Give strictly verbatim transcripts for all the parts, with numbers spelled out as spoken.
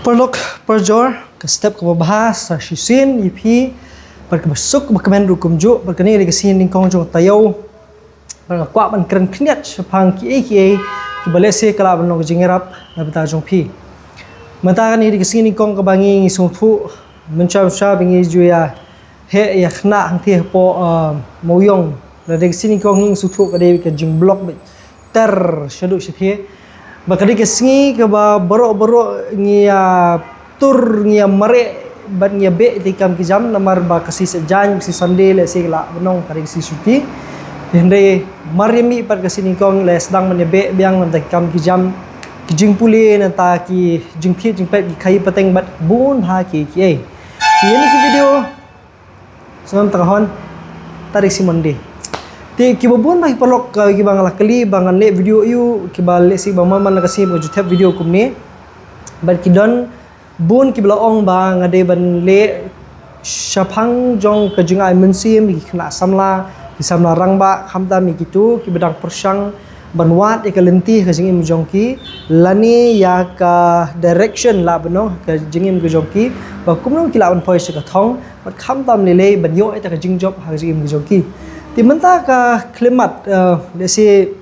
Paralok parajor, ka step kaba bha sa shisien ïa phi, bad kaba suk kaba kmen ruh kumjuh, bad kane ka dei ka sngi nyngkong jong taïew. Bad nga kwah ban kren khyndiat shaphang kiei kiei kiba lehse ka lah ban long ka jingïarap na bynta jong phi. Mynta kane ka dei ka sngi nyngkong kaba ngi ngi sngewthuh, mynshuwa mynshuwa ba ngi ju ïa heh ïa khynnah hangtei hapoh, ah, Mawïong. Lada ka sngi nyngkong ngi sngewthuh ka dei ka jingblock beit ter shaduh shathie. Ba ka dei ka sngi kaba baroh baroh ngi ïa tur ngi ïa mareh bad ngi ïa beh ïa ki kam ki jam namar ba ka sngi Saitjaiñ, ka sngi Sunday lehse ka lah ban long ka dei ka sngi shuti. Hynrei mar ïa mih pat ka sngi nyngkong la sdang ban ïa beh biang na bynta ki kam ki jam, ki jingpule, na bynta ki jingthied jingpeit, ki khaïi pateng bad bun bha kiei kiei. Ïa kine ki video sngewbha ta ka hon tarik sngi Monday. Te kiba bun bha ki paralok, uh, kiba nga la kylli ba ngan leh video aiu, kiba lehse ba man man la ka sngi ba nga ju thep video kumne. Bad ki don bun kiba la ong ba nga dei ban leh shaphang jong ka jingai mynsiem ïa ki khynnah samla, ki samla rangbah, khamtam ïa kito kiba dang pyrshang ban wad ïa ka lynti ka jingim jong ki, lane ïa ka direction lah ban long ka jingim ka jong ki, ba kumno ki lah ban poi sha ka thong, bad khamtam lei lei ban ïoh ïa ka jingjop ha ka jingim ka jong ki. Te mynta ka khyllipmat, eh, lehse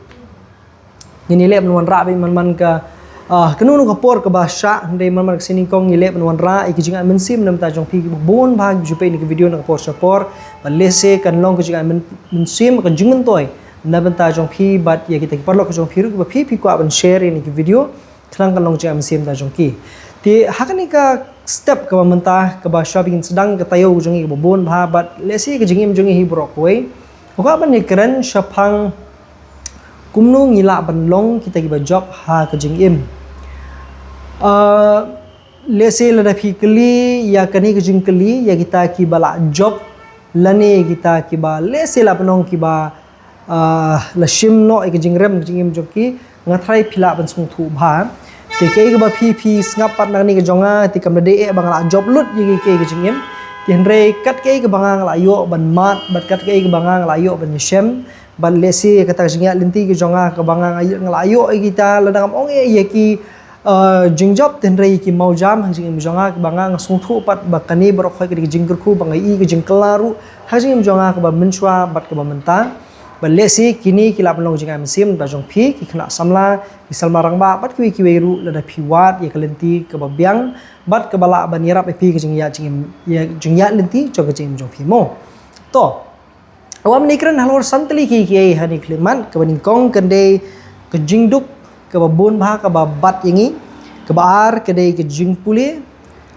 ngin ïa leh ban wanrah beit man man ka, ah, kano kano ka por kaba shah, hynrei man man ka sngi nyngkong ngi leh ban wanrah ïa ka jingai mynsiem na bynta jong phi kiba bun bha ki ju peit ïa ka video na ka por sha por. Bad lehse kan long ka jingai myn-, mynsiem, ka jingmyntoi na bynta jong phi bad ïa kita ki paralok jong phi ruh kiba phi phi kwah ban share ïa kine ki video. Khnang kan long jingai mynsiem na bynta jong ki. Te ha kane ka step kaba mynta kaba shwa ba ngin sdang ka taïew jong ngi kaba bun bha bad lehse ka jingim jong ngi hi baroh kawei. Nga kwah ban ïa kren shaphang kumno ngi lah ban long kita kiba jop ha ka jingim. Ah, lehse lada phi kylli ïa kane ka jingkylli ïa kita kiba la jop lane kita kiba lehse lah ban long kiba, ah, la shim noh ïa ka jingrem ka jingim jong ki, nga tharai phi lah ban sngewthuh bha. Te kaei kaba phi phi sngap pat na kane ka jong nga, te kam da dei eh ba nga la jop lut ïa ki, ki, ki jingim. Te hynrei kat kaei kaba nga nga la ïoh ban mad bad kat kaei kaba nga nga la ïoh ban ïashem, bad lehse kata ka jingïaid lynti ka jong nga kaba nga nga la ïoh ïa kita, lada ngam ong eh ïa ki, eh, jingjop, te hynrei ïa ki mawjam ha ka jingim jong nga kaba nga nga sngewthuh pat ba kane baroh khoit ka dei ka jingkyrkhu ba nga ïohi ka jingkylla ruh ha ka jingim jong nga kaba mynshuwa bad kaba mynta. Bad lehse kine ki lah ban long jingai mynsiem na bynta jong phi ki khynnah samla, ki samla rangbah bad kiwei kiwei ruh lada phi wad ïa ka lynti kaba biang bad kaba lah ban ïarap ïa phi ka jingïaid jingim, ïa jingïaid lynti jong ka jingim jong phi mo. To, wan ngi kren halor san tylli kiei kiei ha kane ka khyllipmat. Kaba nyngkong kan dei ka jingduk kaba bun bha kaba bat ïa ngi. Kaba ar ka dei ka jingpule.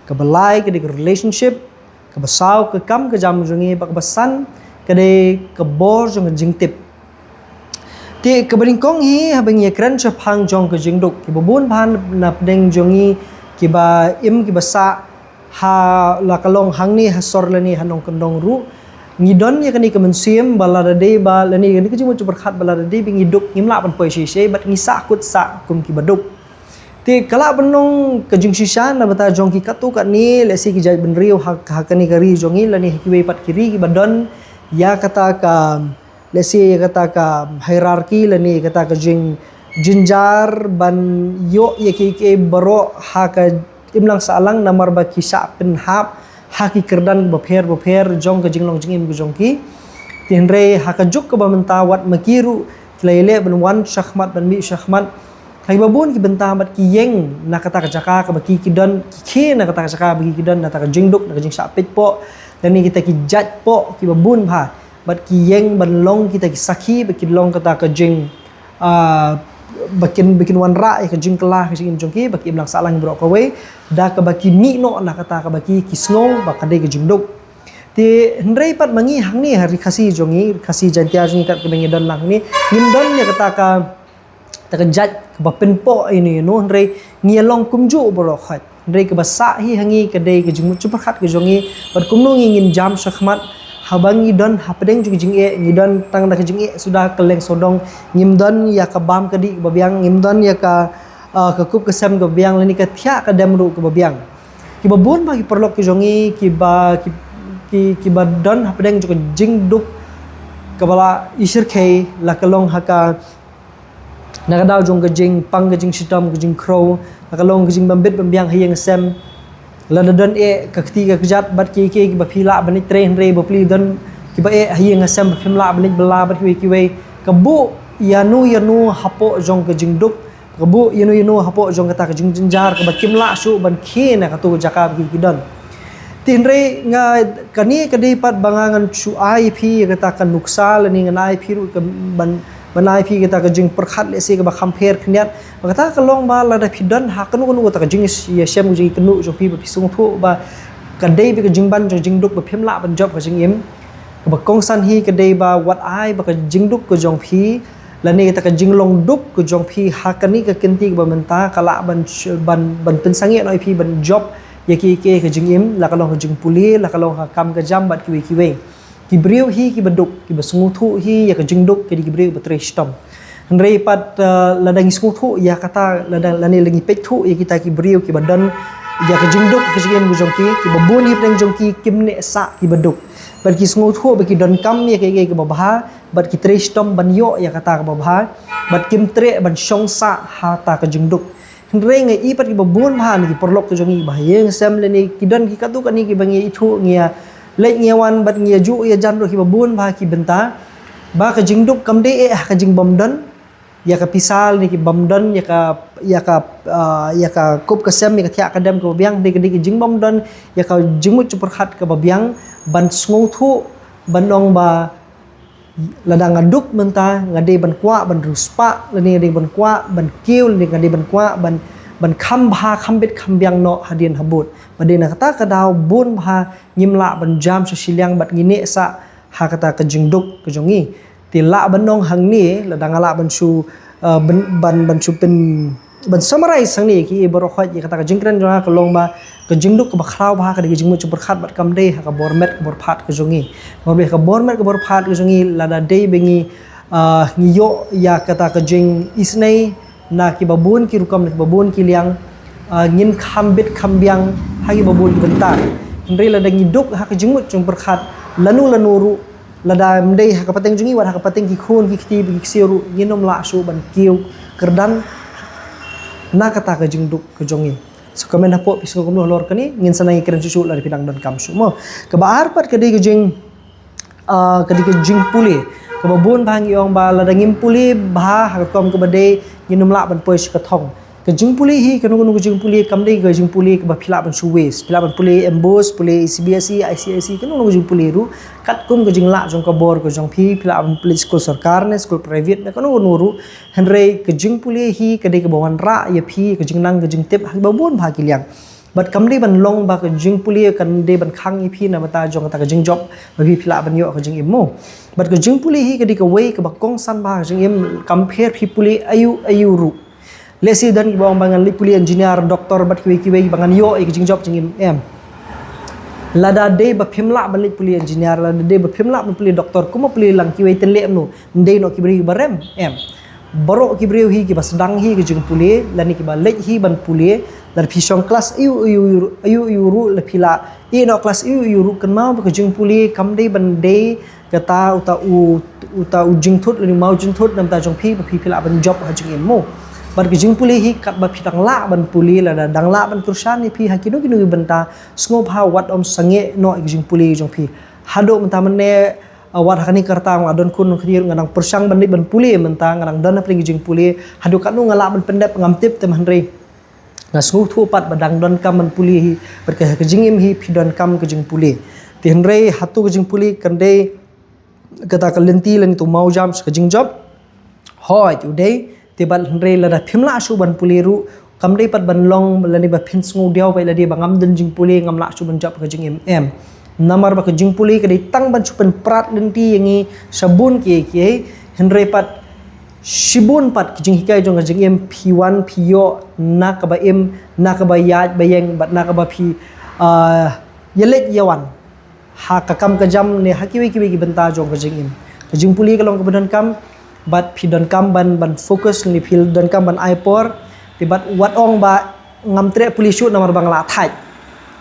Kaba lai ka dei ka relationship. Kaba saw ka kam ka jam jong ngi, bad kaba san ka dei ka bor jong ka jingtip. Te kaba nyngkong hi haba ngi ïa kren shaphang jong ka jingduk, kiba bun bha na pdeng jong ngi kiba im kiba sah ha la ka long hangne ha sor lane ha nongkyndong ruh. Ngi don ïa kane ka mynsiem ba lada dei ba lane kane ka jingmut jingpyrkhat ba lada dei ba ngi duk ngim lah ban poi shisha bad ngi sah kut sah kum kiba duk. Te ka lah ban long ka jingshisha na bynta jong ki katto katne, lehse ki jaitbynriew ha, ha kane ka ri jong ngi lane ha kiwei pat ki ri kiba don ïa kata ka, lehse ïa kata ka hierarchy lane ïa kata ka jing, jynjar ban ïoh ïa kiei kiei baroh ha ka imlang sahlang namar ba ki shah pynhap ha ki kyrdan bapher bapher jong ka jinglong jingim ka jong ki. Te hynrei ha ka juk kaba mynta wat ma ki ruh ki la ïaleh ban wan shakhmat ban mih shakhmat ha kiba bun ki bynta bad ki ïeng na kata ka jaka kaba ki, ki don, ki khie na kata ka jaka ba ki, ki don na kata ka jingduk, na ka jingshah peit poh lane kita ki jait poh kiba bun bha. Bad ki ïeng ban long kita ki sakhi, bad ki long kata ka jing, ah, ba kin, ba kin wanrah ïa ka jingkylla ka jingim jong ki, ba ki imlang sahlang baroh kawei da kaba ki mih noh na kata kaba ki, ki sngew ba ka dei ka jingduk. Te hynrei pat ma ngi hangne ha ri Khasi jong ngi, ri Khasi Jaiñtia jong ngi kat kaba ngi don lang hangne, ngim don ïa kata ka, kata ka jait kaba pynpoh ïano ïano, hynrei ngi ïa long kumjuh baroh khoit. Hynrei kaba sah hi ha ngi ka dei ka jingmut jingpyrkhat ka jong ngi bad kumno ngi ngin jam shakhmat haba ngi don hapdeng jong ka jingeh, ngi don tang da ka jingeh suda kylleng sawdong, ngim don ïa ka bam ka dih kaba biang, ngim don ïa ka, ah, ka kup ka sem kaba biang lane ka thiah ka dem ruh kaba biang. Kiba bun bha ki paralok ki jong ngi kiba, ki, ki, kiba don hapdeng jong ka jingduk kaba la isyrkhei, la ka long ha ka, na ka daw jong ka jingpang, ka jingshitom, ka jingkhrew, Ka long ka jingbym bit bym biang ha ïing ha sem. Lada don eh ka kti ka kjat bad kiei kiei kiba phi lah ban leit trei, hynrei ba phi don kiba eh ha ïing ha sem ba phim lah ban leit bylla bad kiwei kiwei, ka buh ïano ïano hapoh jong ka jingduk, ka buh ïano ïano hapoh jong kata ka jingjynjar kaba kim lah shuh ban khie na kato ka jaka ba ki don. Te hynrei nga, kane ka dei pat ba nga ngan shu ai phi ïa kata ka nuksa lane ngan ai phi ruh ka ban, ban ai phi kata ka jingpyrkhat lehse kaba kham pher khyndiat. Ba kata ka long ba lada phi don ha kano kano kata ka jingïashem ka jingkynnoh jong phi ba phi sngewthuh ba ka dei beit ka jingban jong jingduk ba phim lah ban jop ka jingim, kaba kongsan hi ka dei ba wat ai ba ka jingduk ka jong phi lane kata ka jinglong duk ka jong phi ha kane ka kynti kaba mynta ka lah ban sh-, ban, ban pynsangeh noh ïa phi ban jop ïa kiei kiei ka jingim, la ka long ka jingpule, la ka long ka kam ka jam bad kiwei kiwei. Ki briew hi kiba duk, kiba sngewthuh hi ïa ka jingduk, ki dei ki briew ba trei shitom. Hynrei pat, uh, lada ngi sngewthuh ïa kata, lada lane lada ngi peit thuh ïa kita ki briew kiba don ïa ka jingduk ka jingim ka jong ki, kiba bun hapdeng jong ki kim neh sah kiba duk. Bad ki sngewthuh ba ki donkam ïa kiei kiei kiba bha, bad ki trei shitom ban ïoh ïa kata kaba bha, bad kim treh ban shong sah ha kata ka jingduk. Hynrei nga i pat kiba bun bha na ki paralok ka jong ngi ba ha ïing sem lane ki don ki katto katne kiba ngi ithuh ngi ïa leit ngi ïa wan bad ngi ïa juh ïa jan ruh kiba bun bha ki bynta. Ba ka jingduk kam dei eh ha ka jingbym don ïa ka pisa lane ki bym don ïa ka, ïa ka, ah, ïa ka kup ka sem, ïa ka thiah ka dem kaba biang, dei ka dei ka jingbym don ïa ka jingmut jingpyrkhat kaba biang ban sngewthuh ban ong ba lada nga duk mynta nga dei ban kwah ban riewspah lane nga dei ban kwah ban kiew lane nga dei ban kwah ban, ban kham bha kham bit kham biang noh hadien habud. Ba dei na kata ka daw bun bha ngim lah ban jam sha shiliang bad ngi neh sah ha kata ka jingduk ka jong ngi. Te lah ban ong hangne lada nga lah ban shu, uh, ban, ban, ban shu pyn ban summarize hangne ïa ki baroh khoit ïa kata ka jingkren jong nga ka long ba ka jingduk kaba khraw bha ka dei ka jingmut jingpyrkhat bad kam dei ha ka bor met ka bor phad ka jong ngi. Namar ba ka bor met ka bor phad ka jong ngi lada dei ba ngi, ah, ngi ïoh ïa kata ka jingisynei na kiba bun ki rukom na kiba bun ki liang, ah, ngin kham bit kham biang ha kiba bun ki bynta. Hynrei lada ngi duk ha ka jingmut jingpyrkhat lano lano ruh, lada ym dei ha ka pateng jong ngi wat ha ka pateng ki khun ki kti ki ksiew ruh ngin ym lah shuh ban kiew kyrdan na kata ka jingduk ka jong ngi. So comment hapoh phi sngew kumno halor kane, ngin sa nang ïakren shuh shuh lada phi dang donkam shuh mo. Kaba ar pat ka dei ka jing, ah, ka dei ka jingpule. Kaba bun bha ngi ong ba lada ngim pule bha ha ka rukom kaba dei ngin ym lah ban poi sha ka thong. Ka jingpule hi, kano kano ka jingpule kam dei ka jingpule kaba phi lah ban shu waste. Phi lah ban pule MBOSE, pule CBSE, ICSE, kano kano ka jingpule ruh. Katkum ka jinglah jong ka bor ka jong phi, phi lah ban pule skul sorkar ne skul private ne kano kano ruh. Hynrei ka jingpule hi ka dei kaba wanrah ïa phi ka jingnang ka jingtip ha kiba bun bha ki liang. Bad kam dei ban long ba ka jingpule kan dei ban khang ïa phi na bynta jong kata ka jingjop ba phi, phi lah ban ïoh ka jingim mo. Bad ka jingpule hi ka dei kawei kaba kongsan bha ka jingim, kam pher phi pule aïu aïu ruh. Lehse don kiba ong ba ngan leit pule engineer, doctor bad kiwei kiwei ba ngan ïoh ïa ka jingjop jingim, em. Lada dei ba phim lah ban leit pule engineer, lada dei ba phim lah ban pule doctor, kumba pule lang kiwei tynleh mano, ym dei noh ki briew kiba rem, em. Baroh ki briew hi kiba sdang hi ka jingpule lane kiba leit hi ban pule, lada phi shong klas aïu aïu, aïu aïu ruh, lada phi la ïeh noh klas aïu aïu ruh, kynmaw ba ka jingpule kam dei ban dei kata uta u, uta u jingthut lane u maw jingthut na bynta jong phi ba phi, phi lah ban jop ha jingim mo. Bad ka jingpule hi katba phi dang lah ban pule lada dang lah ban kyrshan ïa phi ha kino kino ki bynta, sngewbha wat ym sangeh noh ïa ka jingpule jong phi. Haduh mynta mynne, ah, wat ha kane ka rta nga la don khun don kti ruh nga dang pyrshang ban dei ban pule mynta, nga dang don hapdeng ka jingpule, haduh katno nga lah ban pyndep ngam tip te, hynrei nga sngewthuh pat ba dang donkam ban pule hi, bad ka, ka jingim hi phi donkam ka jingpule. Te hynrei hato ka jingpule kan dei kata ka lynti lane uto u mawjam sha ka jingjop? Hooid, u dei. Te bad hynrei lada phim lah shuh ban pule ruh, kam dei pat ban long lane ba phin sngew diaw bad lade ba ngam don jingpule, ngam lah shuh ban jop ka jingim, em. Namar ba ka jingpule ka dei tang ban shu pynprat lynti ïa ngi sha bun kiei kiei, hynrei pat shibun pat ka jinghikai jong ka jingim phi wan phi ïoh na kaba im, na kaba ïaid ba ïeng bad na kaba phi, ah, ïaleit ïawan ha ka kam ka jam ne ha kiwei kiwei ki bynta jong ka jingim. Ka jingpule ka long kaba donkam, bad phi donkam ban, ban focus ne phi donkam ban ai por. Te bad wat ong ba ngam treh pule shuh namar ba nga la thait.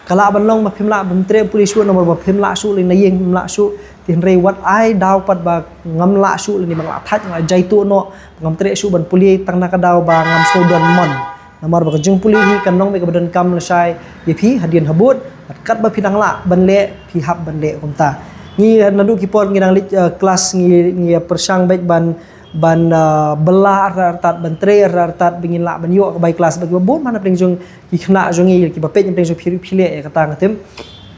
Ka lah ban long ba phim lah ban treh pule shuh namar ba phim lah shuh lane na ïing phim lah shuh. Te hynrei wat ai daw pat ba ngam lah shuh lane ba nga la thait, nga la jaituh noh, ngam treh shuh ban pule tang na ka daw ba ngam sngew don mon. Namar ba ka jingpule hi kan long beit kaba donkam lashai ïa phi hadien habud, bad katba phi dang lah ban leh, phi hap ban leh kumta. Ngi naduh ki por ngi dang leit, eh, klas, ngi, ngi pyrshang beit ban, ban, eh, bylla artat artat, ban trei artat artat, ba ngin lah ban ïoh ka bai klas, bad kiba bun bha na pdeng jong ki khynnah jong ngi, kiba peit na pdeng jong phi ruh phi leh ïa kata, nga tip.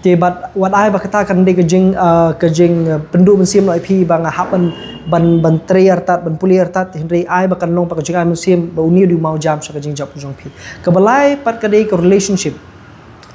Te bad wat ai ba kata kan dei ka jing, ah, ka jing, ah, pynduh mynsiem noh ïa phi ba nga hap ban, ban, ban trei artat, ban pule artat, hynrei ai ba kan long pat ka jingai mynsiem ba une u dei u mawjam sha ka jingjop ka jong phi. Kaba lai pat ka dei ka relationship.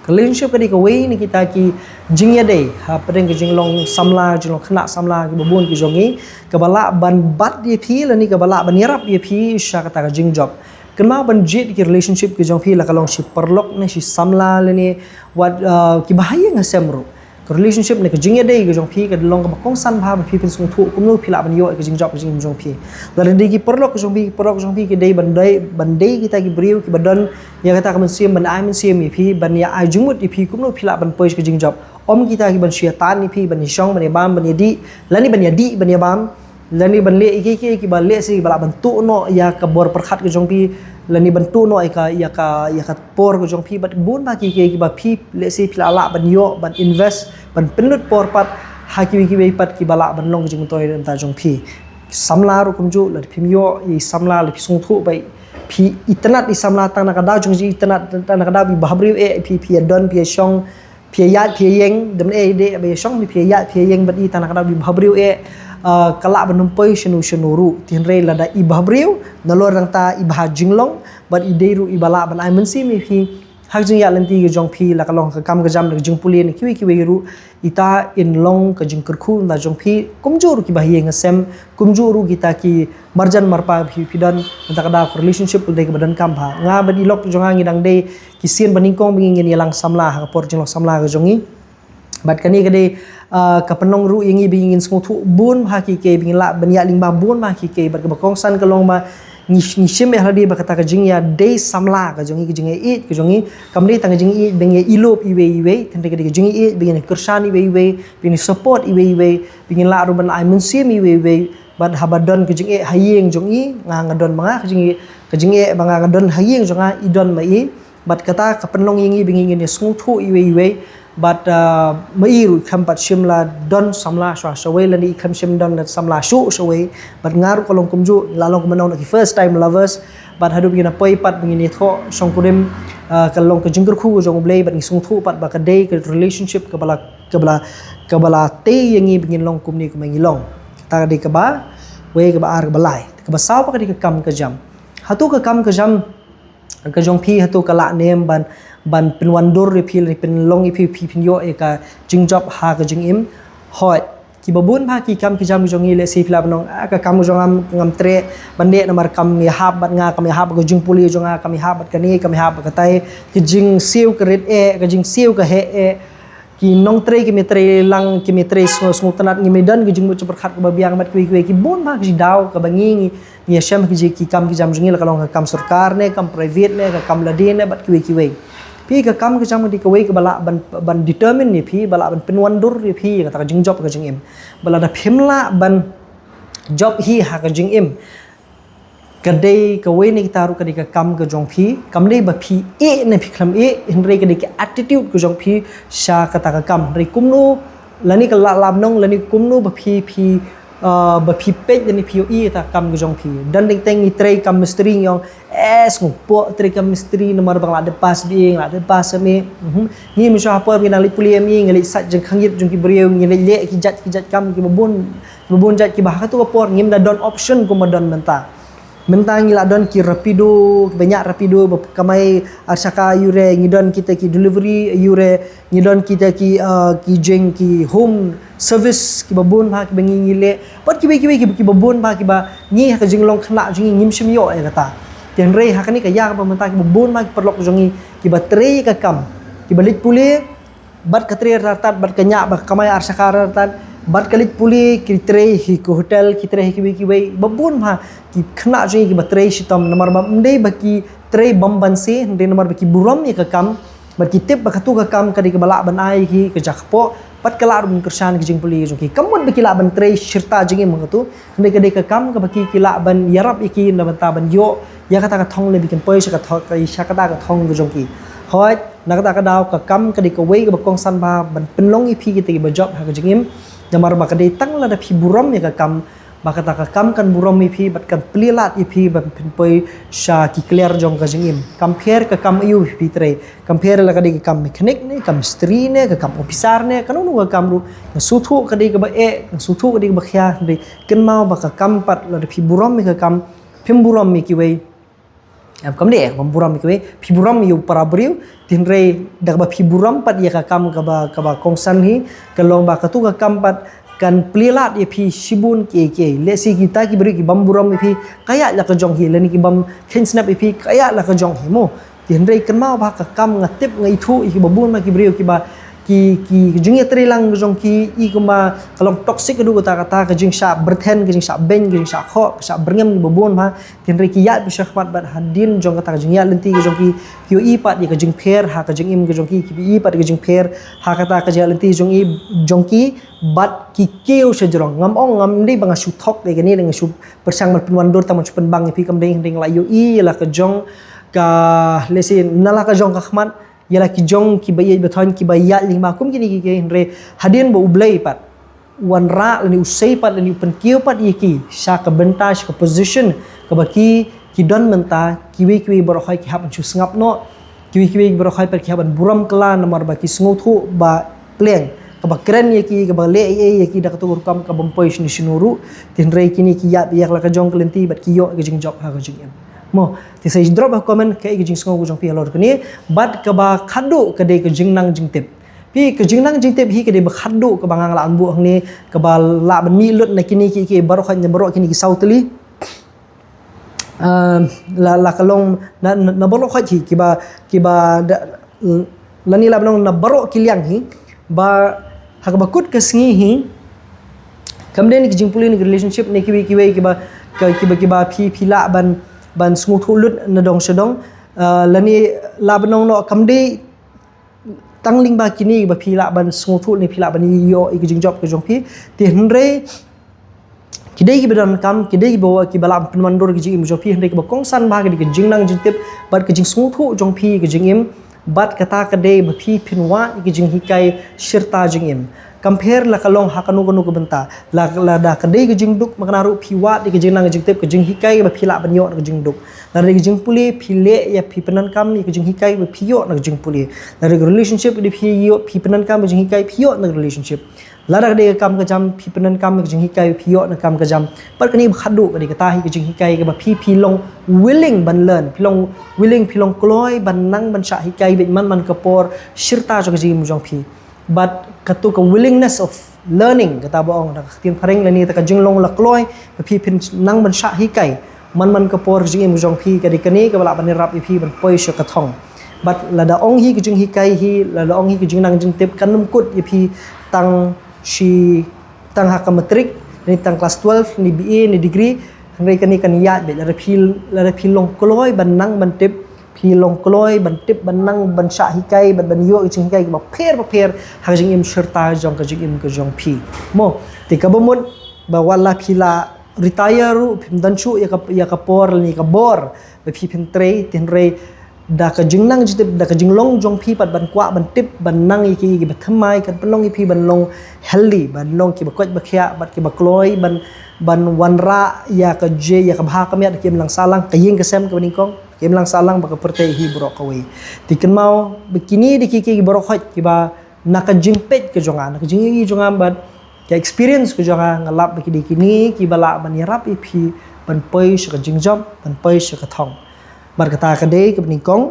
Ka relationship ka dei kawei na kita ki jingïadei ha pdeng ka jinglong samla, jinglong khynnah samla kiba bun ki jong ngi, kaba lah ban bat ïa phi lane kaba lah ban ïarap ïa phi sha kata ka jingjop. Kynmaw ban jied ki relationship ki jong phi, la ka long shi paralok ne shi samla lane wat, uh, kiba ha ïing ha sem ruh. Ka relationship ne ka jingïadei ka jong phi ka long kaba kongsan bha ba phi pynsngewthuh kumno phi lah ban ïoh ïa ka jingjop ka jingim jong phi. Lada dei ki paralok ka jong phi, ki paralok ka jong phi ki dei ban dei, ban dei kita ki briew kiba don ïa kata ka mynsiem ban ai mynsiem ïa phi, ban ïa ai jingmut ïa phi kumno phi lah ban poi sha ka jingjop. Ym kita kiban shah tan ïa phi, ban ïashong, ban ïabam, ban ïadih, lane ban ïadih, ban ïabam, lane ban leh ïa kiei kiei kiba lehse ba lah ban tuh noh ïa ka bor pyrkhat ka jong phi, lane ban tuh noh ïa ka, ïa ka, ïa ka por ka jong phi, bad bun bha kiei kiei kiba phi lehse phi lah lah ban ïoh, ban invest, ban pynlut por pat ha kiwei kiwei pat kiba lah ban long ka jingmyntoi na ka bynta jong phi. Samla ruh kumjuh, lada phim ïoh ïa i samla, lada phi sngewthuh ba phi itynnad ïa i samla tang na ka daw jong i itynnad, tang na ka daw ba i bhabriew eh, phi, phi ïadon, phi ïashong, phi ïaid, phi ïeng, dang eh dei ba ïashong, phi ïaid, phi ïeng bad i tang na ka daw ba i bhabriew eh, ah, ka lah ban ym poi shano shano ruh. Te hynrei lada i bhabriew, nalor nangta i bha jinglong, bad i dei ruh iba lah ban ai mynsiem ïa phi ha ka jingïaid lynti ka jong phi, la ka long ka kam ka jam, la ka jingpule ne kiwei kiwei ruh, ita in long ka jingkyrkhu na ka bynta jong phi, kumjuh ruh kiba ha ïing ha sem, kumjuh ruh kita ki marjan marpa phi, phi don, na ka bynta ka daw ka relationship ka dei kaba donkam bha. Nga bad i lok jong nga ngi dang dei ki sien ba nyngkong ba ngi, ngin ïalang samla ha ka por jinglong samla ka jong ngi. Bad kane ka dei, ah, ka pynlong ruh ïa ngi ba ngin sngewthuh bun bha kiei kiei, ba ngin lah ban ïaid lyngba bun bha kiei kiei, bad kaba kongsan ka long ba ngi, ngi shim eh lade ba kata ka jingïadei samla ka jong ngi, ka jingïaid ka jong ngi kam dei tang ka jingïaid ba ngi ïa i lop iwei iwei, te hynrei ka dei ka jingïaid ba ngin ïa kyrshan iwei iwei, ba ngin ïa support iwei iwei, ba ngin lah ruh ban ai mynsiem iwei iwei. Bad haba don ka jingeh ha ïing jong i, nga, nga don ma nga ka jingeh, ka jingeh ba nga, nga don ha ïing jong nga, i don ma i. Bad kata ka pynlong ïa ngi ba ngi ngin ïa sngewthuh iwei iwei. Bad, ah, ma i ruh i khlem pat shym la don samla shuwa shawei, lane i khlem shym don samla shuh shawei. Bad nga ruh ka long kumjuh, la long kumno na ki first time lovers. Bad haduh ba ngin ïa poi pat ba ngin ïa thoh shongkurim, ah, ka long ka jingkyrkhu ka jong U Blei, bad ngi sngewthuh pat ba ka dei ka relationship kaba la, kaba la, kaba la tei ïa ngi ba ngin long kumne kumba ngi long. Kata ka dei kaba wei, kaba ar, kaba lai. Kaba saw pat ka dei ka kam ka jam. Hato ka kam ka jam ka jong phi hato ka lah ne em ban, ban pynwandur ïa phi, lane pynlong ïa phi, phi phin ïoh ïa ka jingjop ha ka jingim? Hooid, kiba bun bha ki kam ki jam ki jong ngi, lehse phi lah ban ong, ah, ka kam ka jong nga ngam treh ban leh namar kam ïahap bad nga, kam ïahap bad ka jingpule jong nga, kam ïahap bad kane, kam ïahap bad katai, ka jingsiew ka rit eh, ka jingsiew ka heh eh. Ki nongtrei kim ïatrei lang, kim ïatrei sngew, sngewtynnad, ngim don ki jingmut jingpyrkhat kaba biang bad kiwei kiwei, ki bun bha ki daw kaba ngi, ngi, ngi ïashem ha ki jing, ki kam ki jam jong ngi, la ka long ka kam sorkar ne kam private ne ka kam lade ne bad kiwei kiwei. Phi, ka kam ka jam ka dei kawei kaba lah ban, ban determine ïa phi, ba lah ban pynwandur ïa phi ïa kata ka jingjop ka jingim. Ba lada phim lah ban jop hi ha ka jingim, ka dei kawei na kita ruh ka dei ka kam ka jong phi, kam dei ba phi ïeh ne phi khlem ïeh, hynrei ka dei ka attitude ka jong phi sha kata ka kam. Hynrei kumno, lane ka lah, lah ban ong, lane kumno ba phi, phi, ah, ba phi peit lane phi ïohi ïa kata ka kam ka jong phi. Don teng teng ngi trei kam mistri ngi ong, eh, sngewpoh trei kam mistri namar ba nga la dep pass B A, nga la dep pass M A. Mhm. Ngi mynshuwa ha por ngi dang leit pule M A, ngi leit sait jingkhangit jong ki briew, ngi leit leh ki jait, ki jait kam kiba bun, kiba bun jait kiba ha kato ka por ngim da don option kumba don mynta. Mynta ngi la don ki Rapido, kiba ñiah Rapido ba kamai ar shaka, ïure ngi don kita ki delivery, ïure ngi don kita ki, uh, ki jing ki home service kiba bun bha kiba ngi, ngi leh. Bad kiwei kiwei kiba, kiba bun bha kiba ngi ha ka jinglong khynnah jong ngi ngim shym ïoh ïa kata. Te hynrei ha kane ka ïa kaba mynta kiba bun bha ki paralok jong ngi kiba trei ka kam, kiba leit pule, bad ka trei artat artat, bad ka ñiah ba ka kamai ar shaka artat artat, bad ka leit pule, ki trei hi ki hotel, ki trei hi kiwei kiwei, ba bun bha ki khynnah jong ngi kiba trei shitom, namar ba ym dei ba ki trei bym banse, hynrei namar ba ki burom ïa ka kam, Bad ki tip ba katu ka kam ka dei kaba lah ban ai ki ka jaka poh, bad ka lah ruh ban kyrshan ki jingpule jong ki. Ka mut ba ki lah ban trei shirta jingim ha katu, hynrei ka dei ka kam kaba ki ki lah ban ïarap ïa ki na bynta ban ïoh ïa kata ka thong lane ba kin poi sha ka thong, sha kata ka thong ka jong ki. Hooid, na kata ka daw ka kam ka dei kawei kaba kongsan bha ban pynlong ïa phi kita kiba jop ha ka jingim. Namar ba ka dei tang lada phi burom ïa ka kam, ba kata ka kam kan burom ïa phi bad kan plie lad ïa phi ban pynpoi sha ki kliar jong ka jingim. Kam pher ka kam aïu phi trei. Kam pher la ka dei ka kam mechanic ne, kam mistri ne, ka kam officer ne, kano kano ka kam ruh. Nga sngewthuh ka dei kaba eh, nga sngewthuh ka dei kaba khia, hynrei kynmaw ba ka kam pat lada phi burom ïa ka kam, phim burom ïa kiwei. Em, kam dei, eh, bym burom ïa kiwei, phi burom ïa u para briew, hynrei da kaba phi burom pat ïa ka kam kaba, kaba kongsan hi, ka long ba katu ka kam pat kan plie lad ïa phi shibun kiei kiei. Lehse kita ki briew ki bym burom ïa phi, ka ïaid la ka jong hi, lane ki bym kheiñ snep ïa phi, ka ïaid la ka jong hi mo. Hynrei kynmaw ba ka kam nga tip nga ithuh ïa kiba bun ma ki briew kiba ki, ki jingïatreilang ka jong ki i kumba ka long toxic haduh katta katta, ka jingshah byrthen, ka jingshah beiñ, ka jingshah khoh, ka shah byrngem kiba bun bha. Hynrei ki ïaid beit shakhmat bad hadien jong kata ka jingïaid lynti ka jong ki, ki ïohi pat ïa ka jingpher ha ka jingim ka jong ki, ki ïohi pat ïa ka jingpher ha kata ka jingïaid lynti jong i, jong ki, bad ki kiew sha jrong. Ngam ong, ngam dei ba nga shu thok ïa kane, nga shu pyrshang ban pynwandur tang ban shu pynbang ïa phi, kam dei, hynrei nga la ïohi ïa la ka jong ka, lehse na la ka jong ka khmat, ïa la ki jong kiba ïeit ba thoiñ, kiba ïaid lyngba kum kine ki, ki, hynrei hadien ba U Blei pat u wanrah lane u sei pat lane u pynkiew pat ïa ki sha ka bynta, sha ka position kaba ki, ki don mynta, kiwei kiwei baroh khoit ki hap ban shu sngap noh, kiwei kiwei baroh khoit pat ki hap ban burom kylla namar ba ki sngewthuh ba pliang, kaba kren ïa ki, kaba leh ei ei ïa ki da katu ka rukom, ka bym poi shano shano ruh. Hynrei kine ki ïaid ïa la ka jong ka lynti bad ki ïoh ka jingjop ha ka jingim. Mo, te sa drop ha comment kaei ka jingsngew ka jong phi halor kane, bad kaba khatduh ka dei ka jingnang jingtip. Phi, ka jingnang jingtip hi ka dei ba khatduh kaba nga la buh hangne, kaba lah ban mih lut na kine ki, ki baroh khoit, na baroh kine ki saw tylli. Ah, la, la ka long na, na, na baroh khoit hi, kiba, kiba da, lane lah ban long na baroh ki liang hi, ba ha kaba kut ka sngi hi, kam dei na ki jingpule, na ki relationship, na kiwei kiwei kiba, ka, kiba, kiba phi, phi lah ban, ban sngewthuh lut na dong sha dong. Ah, lane lah ban long noh kam dei tang lyngba kine ba phi lah ban sngewthuh ne phi lah ban ïoh ïa ka jingjop ka jong phi. Te hynrei ki dei kiba donkam, ki dei kiba, kiba lah pynwandur ka jingim jong phi, hynrei kaba kongsan bha ka dei ka jingnang jingtip bad ka jingsngewthuh jong phi ka jingim. Bad kata ka dei ba phi phin wad ïa ka jinghikai shirta jingim. Kam pher la ka long ha kano kano ka bynta. La, lada ka dei ka jingduk, ma kane ruh phi wad ïa ka jingnang jingtip, ka jinghikai ba phi lah ban ïoh na ka jingduk. Lada ka jingpule, phi leh ïa, phi pyndonkam ïa ka jinghikai ba phi ïoh na ka jingpule. Lada ka relationship, ka dei phi ïoh, phi pyndonkam ïa ka jinghikai, phi ïoh na ka relationship. Lada ka dei ka kam ka jam, phi pyndonkam ïa ka jinghikai ba phi ïoh na ka kam ka jam. Bad kane ba khatduh ka dei kata hi ka jinghikai kaba phi, phi long willing ban learn, phi long willing, phi long kloi ban nang ban shah hikai beit man man ka por shirta jong ka jingim jong phi. Bad katu ka willingness of learning, kata ba ong da ka ktien phareng, lane kata ka jinglong la kloi ba phi phin nang ban shah hikai man man ka por jingim jong phi, ka dei kane kaba lah ban ïarap ïa phi ban poi sha ka thong. Bad lada ong hi ka jinghikai hi, lada ong hi ka jingnang jingtip, kan ym kut ïa phi tang shi, tang ha ka matric, ne tang class twelve, ne B A, ne degree, hynrei kane kan ïaid beit, lada phi, lada phi long kloi ban nang ban tip, phi long kloi ban tip, ban nang ban shah hikai, ban, ban ïoh ka jinghikai kaba pher ba pher ha ka jingim shirta jong ka jingim ka jong phi. Mo, te kaba mut ba wat la phi la retire ruh, phim don shuh ïa ka, ïa ka por lane ïa ka bor ba phi phin trei, te hynrei da ka jingnang jingtip, da ka jinglong jong phi pat ban kwah ban tip, ban nang ïa ki, ïa kiba thymmai, kan pynlong ïa phi ban long healthy, ban long kiba koit ba khiah, bad kiba kloi ban, ban wanrah ïa ka je, ïa ka bha ka miat, ka imlang sahlang, ka ïing ka sem kaba nyngkong, ka imlang sahlang bad ka pyrthei hi baroh kawei. Te kynmaw ba kine dei ki, ki baroh khoit kiba na ka jingpeit ka jong nga, na ka jingïohi jong nga bad ka experience ka jong nga, nga lap ba ki dei kine kiba lah ban ïarap ïa phi ban poi sha ka jingjop, ban poi sha ka thong. Bad kata ka dei kaba nyngkong,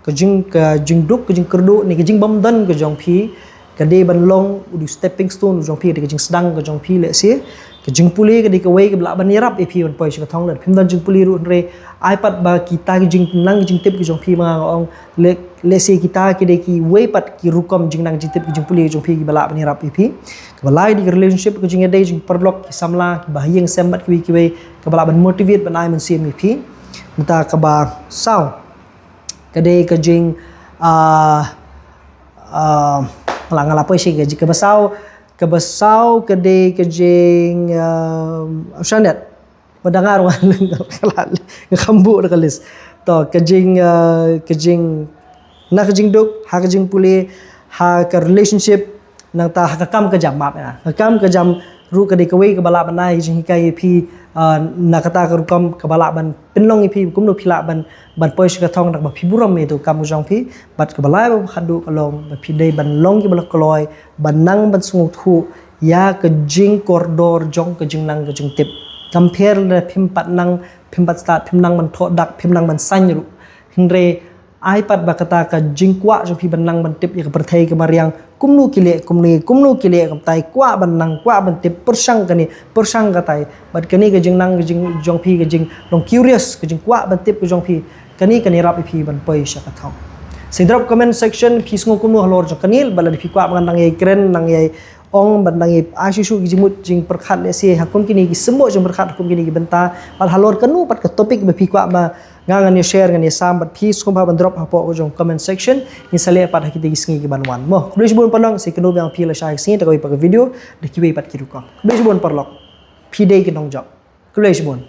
ka jing, ka jingduk, ka jingkyrduh ne ka jingbymdon ka jong phi ka dei ban long u dei u stepping stone u jong phi, ka dei ka jingsdang ka jong phi. Lehse ka jingpule ka dei kawei kaba lah ban ïarap ïa phi ban poi sha ka thong. Lada phim don jingpule ruh, hynrei ai pat ba kita ki jingnang jingtip ki jong phi, ma nga ong, le, lehse kita ki dei kiwei pat ki rukom jingnang jingtip, ki jingpule ki jong phi kiba lah ban ïarap ïa phi. Kaba lai dei ka relationship, ka jingïadei jingpyrlok, ki samla, kiba ha ïing sem bad kiwei kiwei, kaba lah ban motivate, ban ai mynsiem ïa phi. Nangta kaba saw ka dei ka jing, ah, Ah, nga la, nga la poi sha ka jing, kaba saw, kaba saw ka dei ka jing, ah, shandet. Ba dang nga ruh nga kham buh da ka list. To, ka jing, ah, ka jing, na ka jingduk, ha ka jingpule, ha ka relationship, nangta ha ka kam ka jam, map, ïa. Ka kam ka jam ruh ka dei kawei kaba lah ban ai jinghikai ïa phi, ah, na kata ka rukom kaba lah ban pynlong ïa phi kumno phi lah ban, ban poi sha ka thong da kaba phi burom ïa ka kam ka jong phi. Bad kaba lai bad khatduh ka long ba phi dei ban long kiba la kloi, ban nang ban sngewthuh ïa ka jingkordor jong ka jingnang ka jingtip. Kam pher lada phim pat nang, phim pat stad, phim nang ban thoh dak, phim nang ban saiñ ruh. Hynrei ai pat ba kata ka jingkwah jong phi ban nang ban tip ïa ka pyrthei ka mariang, kumno ki leh kumne, kumno ki leh kumtai, kwah ban nang, kwah ban tip, pyrshang kane, pyrshang katai. Bad kane ka jingnang ka jing, jong phi, ka jinglong curious, ka jingkwah ban tip ka jong phi, kane kan ïarap ïa phi ban poi sha ka thong. Sa ïa drop comment section, phi sngew kumno halor jong kane, bad lada phi kwah ban nang ïai kren, nang ïai ong, ban nang ïai ai shuh shuh ki jingmut jingpyrkhat lehse ha kum kine ki symbol jingpyrkhat, ha kum kine ki bynta, bad halor kano pat ka topic ba phi kwah ba nga ngan ïa share, ngan ïa sam, bad phi sngewbha ban drop hapoh ka jong comment section. Ngin sa leh pat ha kita ki sngi kiban wan. Mo, khublei shibun paralok, sa ïakynduh biang phi lashai ka sngi da kawei pat ka video, da kiwei pat ki rukom. Khublei shibun paralok. Phi dei ki nongjop. Khublei shibun.